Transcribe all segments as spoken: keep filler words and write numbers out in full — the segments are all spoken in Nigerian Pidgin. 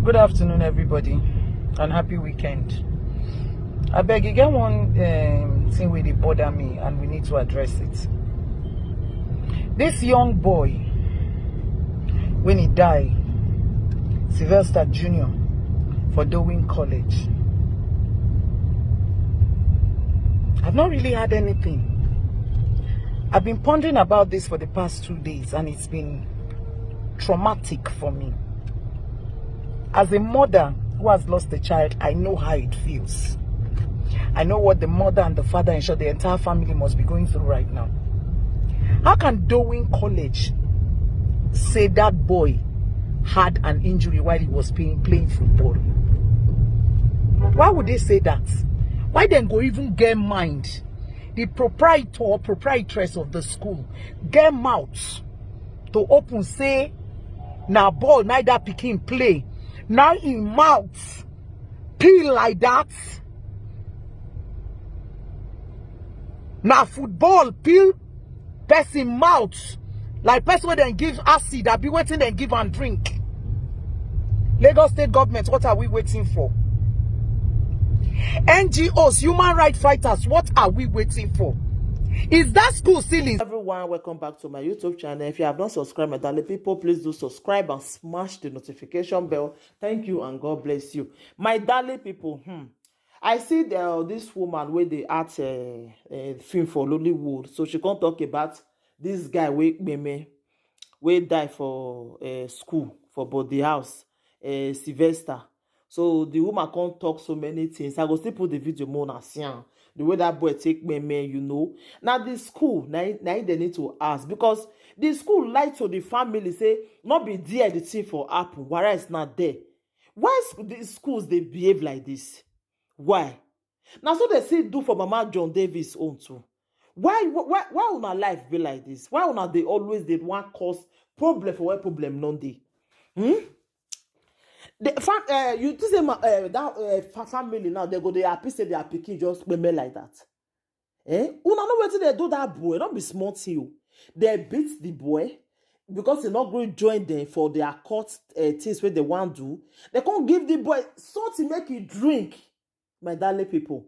Good afternoon, everybody, and happy weekend. I beg you, get one um, thing wey dey bother me, and we need to address it. This young boy, when he die, Sylvester Junior, for Darwin College. I've not really had anything. I've been pondering about this for the past two days, and it's been traumatic for me. As a mother who has lost a child, I know how it feels. I know what the mother and the father, in short, the entire family must be going through right now. How can Darwin College say that boy had an injury while he was playing, playing football? Why would they say that? Why then go even get mind? The proprietor or proprietress of the school get mouth to open say na ball neither pikin play. Now in mouth peel like that. Na football peel person mouth like person wey dem give acid, abi wetin dem give am drink. Lagos State government, what are we waiting for? N G Os, human rights fighters, what are we waiting for? Is that school still in? Everyone, welcome back to my YouTube channel. If you have not subscribed, my darling people, please do subscribe and smash the notification bell. Thank you and God bless you. My darling people, hmm, I see the, uh, this woman wey dey act uh, uh, film for Nollywood. So she come talk about this guy wey kpeme, wey die for uh, school, for body house, uh, Sylvester. So the woman come talk so many things. I go still put the video more na see am. The way that boy take kpeme, you know. Now the school, now, now they need to ask, because the school lie to the family say not be there the thing for happen. Whereas not there. Why sc- the schools they behave like this? Why? Now so they see do for Mama John Davis own too. Why why why una life be like this? Why una dey always dey wan cause problem for where problem no dey? Hmm? The fam uh, you think say ma, uh, that uh, fa family now they go dey happy say their pikin just kpeme like that. Eh? Una know wetin they do that boy? Not be small thing o. They beat the boy because he not going join them for their court uh, things wey they wan do. They come give the boy something make he drink. My darling people,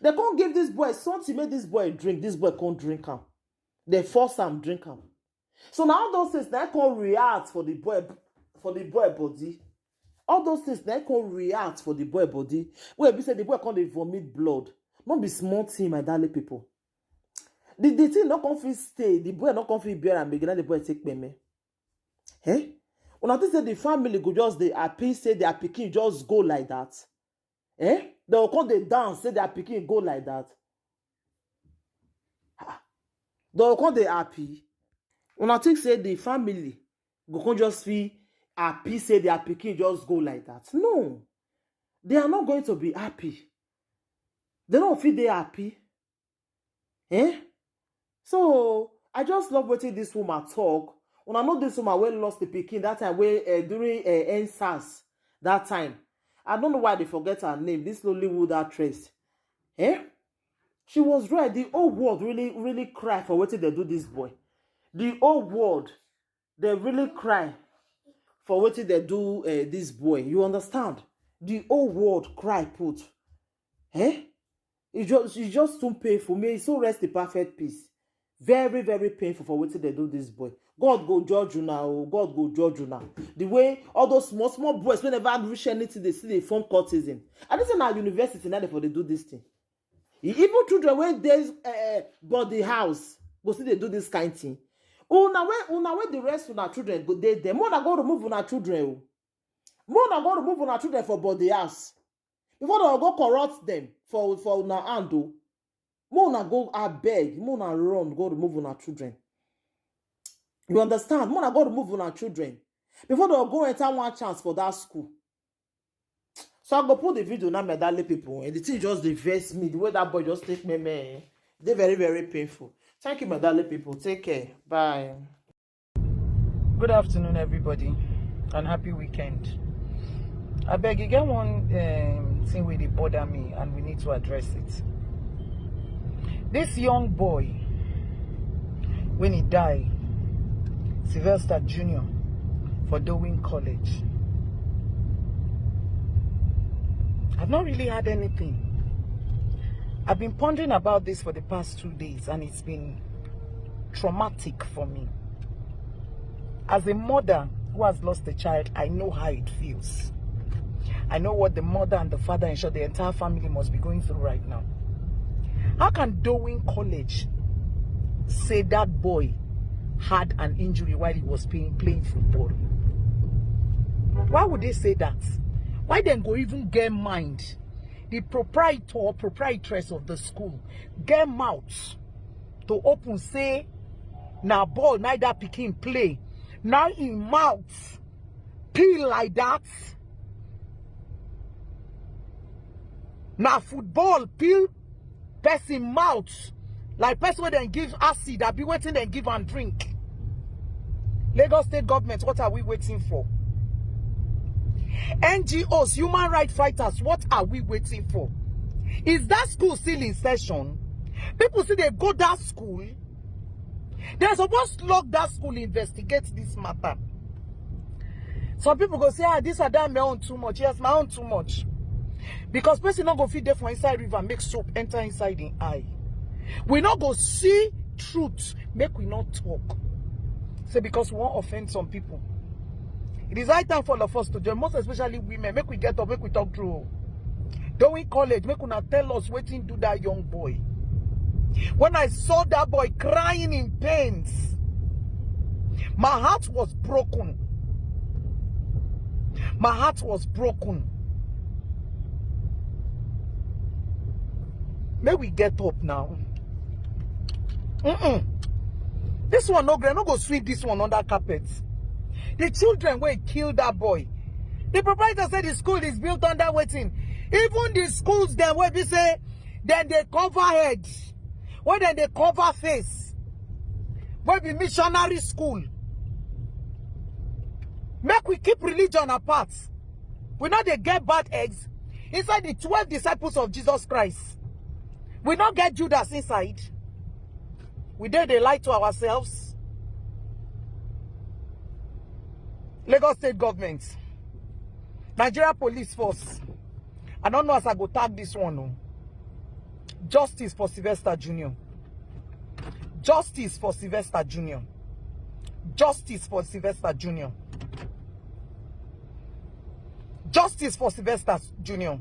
they come give this boy something make this boy drink. This boy come drink am. They force am drink am. So now all those things now come react for the boy, for the boy body. All those things now come react for the boy body. Wey be say the boy come dey vomit blood. No be small thing, my darling people. The the thing no come fit stay. The boy no come fit bear am again. Na the boy take kpeme. Eh? Una think say the family go just dey happy say their pikin just go like that? Eh? They go come dey dance say their pikin go like that. Ah, they go come dey happy. Una think say the family go come just feel happy say their pikin just go like that? No, they are not going to be happy. They don't feel they happy. Eh? So I just love wetin this woman talk. Una know this woman wey lost the pikin that time wey uh, during uh, ensars that time. I don't know why they forget her name. This Nollywood actress. Eh? She was right. The whole world really, really cry for wetin they do this boy. The whole world they really cry for wetin they do uh, this boy. You understand? The whole world cry put. Eh? It just, it's just too painful. May he so rest in perfect peace. Very, very painful for wetin they do this boy. God go judge you now. God go judge you now. The way all those small, small boys wey never reach anything, they still dey form cultism. I think say na university now for they do this thing. E- Even children wey dey uh, body house go still dey do this kind thing. Una wey una wey the rest una children go dey there. More na go remove una children o. More na go remove una children for body house. Before they go corrupt them for for una hand o. More na go abeg, more na run go remove una children. You understand? More na go remove una children before they go enter one chance for that school. So I go put the video now, my darling people. And the thing just dey vex me. The way that boy just take me, man, they very, very painful. Thank you, my darling people. Take care. Bye. Good afternoon, everybody, and happy weekend. I beg you, get one um, thing wey dey bother me, and we need to address it. This young boy, when he die, Sylvester Junior, for Darwin College. I've not really had anything. I've been pondering about this for the past two days, and it's been traumatic for me. As a mother who has lost a child, I know how it feels. I know what the mother and the father, in short, the entire family must be going through right now. How can Darwin College say that boy had an injury while he was playing, playing football? Why would they say that? Why then go even get mind? The proprietor, proprietress of the school, get mouth to open say na ball neither pikin play. Now in mouth peel like that. Na football peel person mouth like person wey dem give acid, abi wetin dem give am drink. Lagos State government, what are we waiting for? N G Os, human rights fighters, what are we waiting for? Is that school still in session? People still dey go that school? Dem suppose lock that school, investigate this matter. Some people go say, "Ah, this Adam, my own too much." Yes, my own too much. Because person no go fit dey for inside river, make soap enter inside im eye. We no go see truth, make we not talk. Say because we wan offend some people. It is high time for all of us to join, most especially women. Make we get up, make we talk true. Darwin College, make una tell us wetin do that young boy. When I saw that boy crying in pains, my heart was broken. My heart was broken. May we get up now. Mm-mm. This one no gree, no go sweep this one under carpet. The children wey kill that boy. The proprietor said the school is built under wetin? Even the schools dem wey be say dem dey cover head, wey dem dey cover face, wey be missionary school. Make we keep religion apart. We no dey get bad eggs inside the twelve disciples of Jesus Christ. We no get Judas inside. We dey dey lie to ourselves. Lagos State government, Nigeria Police Force, I don't know as I go tag this one o. Justice for Sylvester Junior. Justice for Sylvester Junior. Justice for Sylvester Junior. Justice for Sylvester Junior.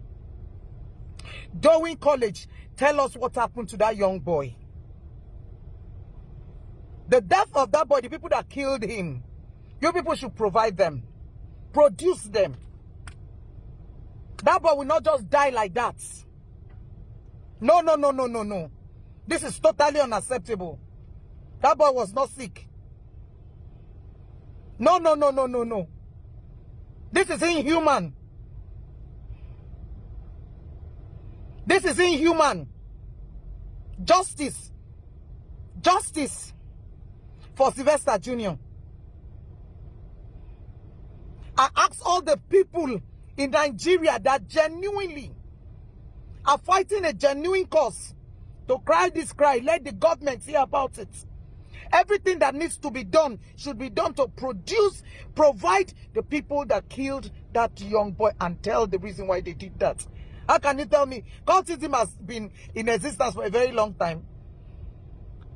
Darwin College, tell us what happened to that young boy. The death of that boy, the people that killed him, you people should provide them, produce them. That boy will not just die like that. No, no, no, no, no, no. This is totally unacceptable. That boy was not sick. No, no, no, no, no, no. This is inhuman. This is inhuman. Justice. Justice for Sylvester Junior. I ask all the people in Nigeria that genuinely are fighting a genuine cause to cry this cry. Let the government hear about it. Everything that needs to be done should be done to produce, provide the people that killed that young boy and tell the reason why they did that. How can you tell me cultism has been in existence for a very long time?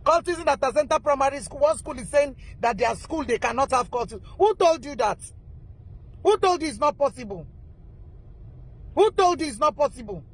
Cultism at Azenta Primary School, one school is saying that their school, they cannot have cultism. Who told you that? Who told you it's not possible? Who told you it's not possible?